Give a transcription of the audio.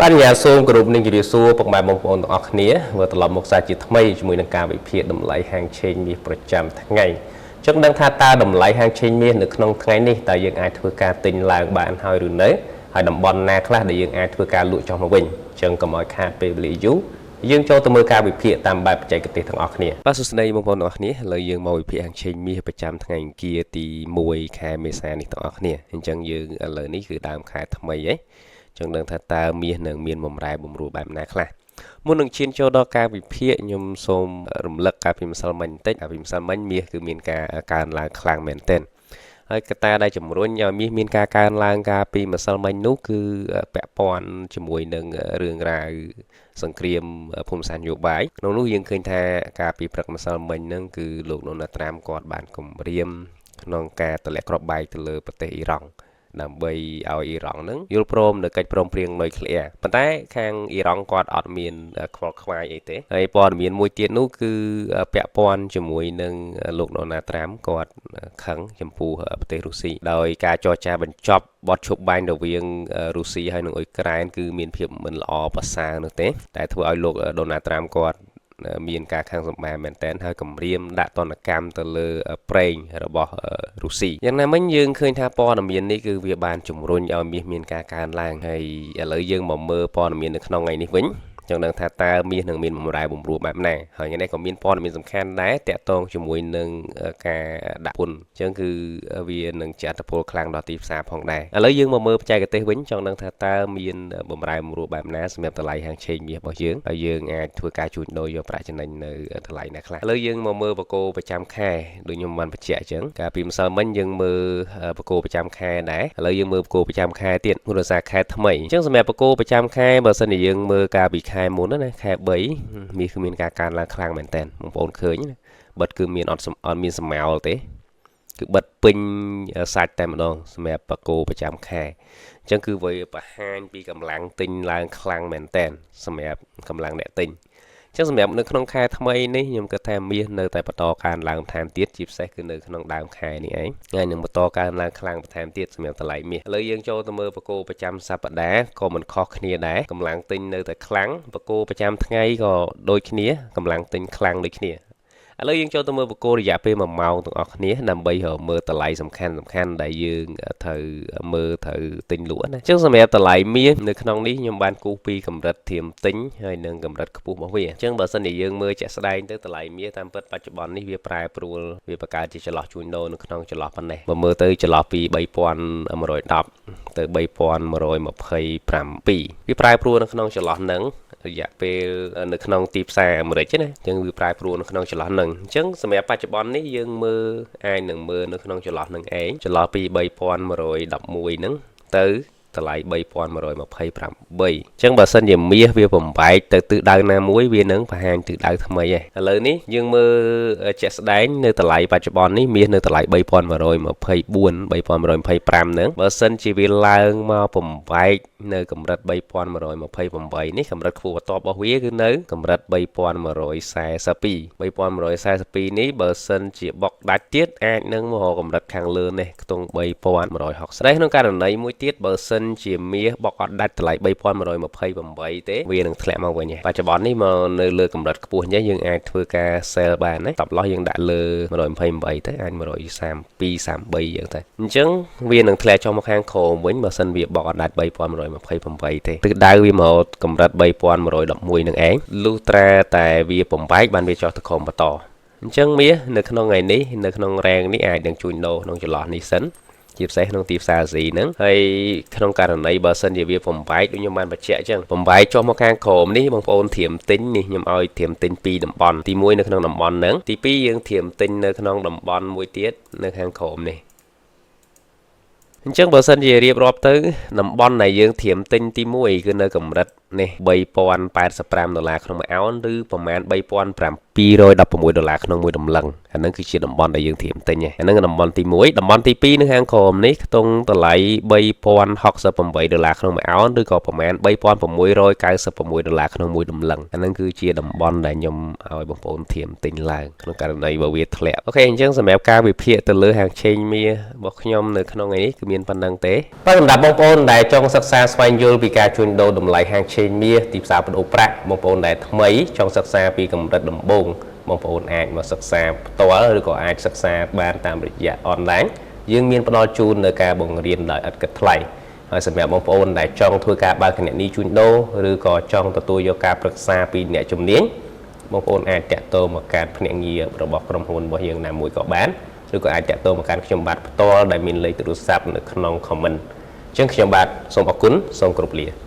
បាទញ៉ាសូមគោរពនឹងជម្រាបសួរពុកម៉ែបងប្អូនទាំងអស់គ្នាវិលត្រឡប់មកសាជាថ្មីជាមួយនឹងការវិភាគតម្លៃហាងឆេងមាសប្រចាំថ្ងៃចង់ដឹងថាតើតម្លៃហាងឆេងមាសនៅក្នុងថ្ងៃនេះតើយើងអាចធ្វើការទិញឡើងបានហើយឬនៅហើយតំបន់ណាខ្លះដែលយើងអាចធ្វើការលក់ចុះមកវិញអញ្ចឹងកុំឲ្យខាតពេលវេលាយូរយើងចូលទៅមើលការវិភាគតាមបែបបច្ចេកទេសទាំងអស់គ្នាបាទសួស្តីបងប្អូនទាំងអស់គ្នាឥឡូវយើងមកវិភាគហាងឆេងមាសប្រចាំថ្ងៃអង្គារទី1ខែមេសានេះទាំងអស់គ្នាអញ្ចឹងយើងឥឡូវនេះគឺដើមខែថ្មីហី ចង់ដឹងថាតើមាសនឹងមានបំរែបំរួលបែបណាខ្លះមុននឹងឈានចូលដល់ការវិភាគខ្ញុំសូមរំលឹកកាលពីម្សិលមិញបន្តិចកាលពីម្សិលមិញមាសគឺមានការកើនឡើងខ្លាំងមែនទែនហើយកត្តាដែលជំរុញឲ្យមាសមានការកើនឡើងកាលពីម្សិលមិញនោះគឺពាក់ព័ន្ធជាមួយនឹងរឿងរ៉ាវសង្គ្រាមភូមិសាស្ត្រនយោបាយក្នុងនោះយើងឃើញថាកាលពីព្រឹកម្សិលមិញហ្នឹងគឺលោកដូណាល់ត្រាំគាត់បានគម្រាមក្នុងការទម្លាក់គ្រាប់បែកទៅលើប្រទេសអ៊ីរ៉ង់ដើម្បីឲ្យអ៊ីរ៉ង់ហ្នឹងយល់ព្រមនៅកិច្ចព្រមព្រៀងនុយក្លេអ៊ែរប៉ុន្តែខាងអ៊ីរ៉ង់គាត់អត់មានខ្វល់ខ្វាយអីទេហើយព័ត៌មានមួយទៀតនោះគឺពាក់ព័ន្ធជាមួយនឹងលោកដូណាល់ត្រាំគាត់ខឹងចំពោះប្រទេសរុស្ស៊ីដោយការចរចាបញ្ចប់បទឈប់បាញ់រវាងរុស្ស៊ីហើយនិងអ៊ុយក្រែនគឺមានភាពមិនល្អប្រសើរនោះទេតែធ្វើឲ្យលោកដូណាល់ត្រាំគាត់មានការខាងសម្បាមែនតែនហើយគម្រាមដាក់ទណ្ឌកម្មទៅលើប្រេងរបស់រុស្ស៊ីយ៉ាងណាមិញយើងឃើញថាព័ត៌មាននេះគឺវាបានជំរុញឲ្យមាសមានការកើនឡើងហើយឥឡូវយើងមកមើលព័ត៌មាននៅក្នុងថ្ងៃនេះវិញចង់ដឹងថាតើមាសនឹងមានបំរែបំរួលបែបណាហើយថ្ងៃនេះក៏មានព័ត៌មានសំខាន់ដែរតាក់ទងជាមួយនឹងការដាក់ពន្ធអញ្ចឹងគឺវានឹងជាអត្តពលខ្លាំងដល់ទីផ្សារផងដែរឥឡូវយើងមកមើលបច្ចេកទេសវិញចង់ដឹងថាតើមានបំរែបំរួលបែបណាសម្រាប់តម្លៃហាងឆេងមាសរបស់យើងហើយយើងអាចធ្វើការជួញដូរយកប្រាក់ចំណេញនៅតម្លៃណាខ្លះឥឡូវយើងមកមើលបកគោប្រចាំខែដូចខ្ញុំបានបញ្ជាក់អញ្ចឹងកាលពីម្សិលមិញយើងមើលបកគោប្រចាំខែដែរឥឡូវយើងមើលបកគោប្រចាំខែទៀតព្រោះសារខែថ្មីអញ្ចឹងសម្រាប់បកគោប្រចាំខែបើសិនជាយើងមើលកាលពីខែមុនណាខែ3មាសគឺមានការកើនឡើងខ្លាំងមែនតើបងប្អូនឃើញណាបិទគឺមានអត់មានសមោលទេគឺបិទពេញសាច់តែម្ដងសម្រាប់បកគោប្រចាំខែអញ្ចឹងគឺវាបង្ហាញពីកម្លាំងទិញឡើងខ្លាំងមែនតើសម្រាប់កម្លាំងអ្នកទិញអញ្ចឹងសម្រាប់នៅក្នុងខែថ្មីនេះខ្ញុំគិតថាមាសនៅតែបន្តកើនឡើងបន្ថែមទៀតជាពិសេសគឺនៅក្នុងដើមខែនេះឯងហើយនឹងបន្តកើនឡើងខ្លាំងបន្ថែមទៀតសម្រាប់តម្លៃមាសឥឡូវយើងចូលទៅមើលបកគោប្រចាំសប្តាហ៍ក៏មិនខុសគ្នាដែរកម្លាំងទិញនៅតែខ្លាំងបកគោប្រចាំថ្ងៃក៏ដូចគ្នាកម្លាំងទិញខ្លាំងដូចគ្នាឥឡូវយើងចូលទៅមើលបកគោរយៈពេល1ម៉ោងទាំងអស់គ្នាដើម្បីរកមើលតម្លៃសំខាន់សំខាន់ដែលយើងត្រូវមើលត្រូវទិញលក់ណាអញ្ចឹងសម្រាប់តម្លៃមាសនៅក្នុងនេះខ្ញុំបានគូសពីកម្រិតធៀមទិញហើយនិងកម្រិតខ្ពស់របស់វាអញ្ចឹងបើសិនជាយើងមើលជាក់ស្ដែងទៅតម្លៃមាសតាមពិតបច្ចុប្បន្ននេះវាប្រែប្រួលវាបង្កើតជាចន្លោះជួញដូរនៅក្នុងចន្លោះប៉ុណ្ណេះបើមើលទៅចន្លោះពី3110ទៅ3127វាប្រែប្រួលនៅក្នុងចន្លោះហ្នឹងរយៈពេលនៅក្នុងទីផ្សារអាមេរិកណាអញ្ចឹងវាប្រែប្រួលនៅក្នុងចន្លោះហ្នឹងអញ្ចឹងសម្រាប់បច្ចុប្បន្ននេះយើងមើលអាចនឹងមើលនៅក្នុងចន្លោះហ្នឹងឯងចន្លោះពី3111ហ្នឹងទៅតម្លៃ3128អញ្ចឹងបើសិនជាមាសវាបំបែកទៅទិសដៅណាមួយវានឹងបង្ហាញទិសដៅថ្មីឯងឥឡូវនេះយើងមើលជាក់ស្ដែងនៅតម្លៃបច្ចុប្បន្ននេះមាសនៅតម្លៃ3124 3125ហ្នឹងបើសិនជាវាឡើងមកបំបែកនៅកម្រិត3128នេះកម្រិតខ្ពស់បន្ទាប់របស់វាគឺនៅកម្រិត3142 3142នេះបើសិនជាបុកដាច់ទៀតអាចនឹងមករកកម្រិតខាងលើនេះខ្ទង់3160តែក្នុងករណីមួយទៀតបើសិនជាមាសបុកអត់ដាច់តម្លៃ3128ទេវានឹងធ្លាក់មកវិញបច្ចុប្បន្ននេះមកនៅលើកម្រិតខ្ពស់នេះយើងអាចធ្វើការ sell បានណាតបលោះយើងដាក់លើ128ទៅអាច132 33យ៉ាងទៅអញ្ចឹងវានឹងធ្លាក់ចុះមកខាងក្រោមវិញបើសិនវាបុកអត់ដាច់3128ទេទិសដៅវាមកកម្រិត3111នឹងឯងលុះត្រាតែវាបំបែកបានវាចុះទៅក្រោមបន្តអញ្ចឹងមាសនៅក្នុងថ្ងៃនេះនៅក្នុងរែងនេះអាចនឹងជួញដូរក្នុងចន្លោះនេះសិនជាពិសេសក្នុងទីផ្សារអាស៊ីហ្នឹងហើយក្នុងករណីបើសិនជាវាបំបែកដូចខ្ញុំបានបញ្ជាក់អញ្ចឹងបំបែកចុះមកខាងក្រោមនេះបងប្អូនត្រៀមទិញនេះខ្ញុំឲ្យត្រៀមទិញពីរតំបន់ទី1នៅក្នុងតំបន់ហ្នឹងទី2យើងត្រៀមទិញនៅក្នុងតំបន់មួយទៀតនៅខាងក្រោមនេះអញ្ចឹងបើសិនជារៀបរាប់ទៅតំបន់ដែលយើងត្រៀមទិញទី1គឺនៅកម្រិតនេះ3085ដុល្លារក្នុងមួយអោនឬប្រមាណ3700 216ដុល្លារក្នុងមួយតម្លឹងអាហ្នឹងគឺជាតំបន់ដែលយើងត្រៀមទិញឯអាហ្នឹងតំបន់ទី1តំបន់ទី2នៅខាងក្រោមនេះខ្ទង់តម្លៃ3068ដុល្លារក្នុងមួយអោនឬក៏ប្រមាណ3696ដុល្លារក្នុងមួយតម្លឹងអាហ្នឹងគឺជាតំបន់ដែលខ្ញុំឲ្យបងប្អូនត្រៀមទិញឡើងក្នុងករណីបើវាធ្លាក់OK អញ្ចឹងសម្រាប់ការវិភាគទៅលើហាងឆេងមាសរបស់ខ្ញុំនៅក្នុងថ្ងៃនេះគឺមានប៉ុណ្ណឹងទេបាទសម្រាប់បងប្អូនដែលចង់សិក្សាស្វែងយល់ពីការជួញដូរតម្លៃហាងឆេងមាសទីផ្សារបដូរប្រាក់បងប្អូនដែលថ្មីចង់សិក្សាពីកម្រិតដំបូងបងប្អូនអាចមកសិក្សាផ្ទាល់ឬក៏អាចសិក្សាបានតាមរយៈអនឡាញយើងមានផ្ដល់ជូននៅការបង្រៀនដោយឥតគិតថ្លៃហើយសម្រាប់បងប្អូនដែលចង់ធ្វើការបើកគណនីជួញដូរឬក៏ចង់ទទួលយកការប្រឹក្សាពីអ្នកជំនាញបងប្អូនអាចទាក់ទងមកកាន់ភ្នាក់ងាររបស់ក្រុមហ៊ុនរបស់យើងណាមួយក៏បានឬក៏អាចទាក់ទងមកកាន់ខ្ញុំបាទផ្ទាល់ដែលមានលេខទូរស័ព្ទនៅក្នុង comment អញ្ចឹងខ្ញុំបាទសូមអរគុណសូមគោរពលា។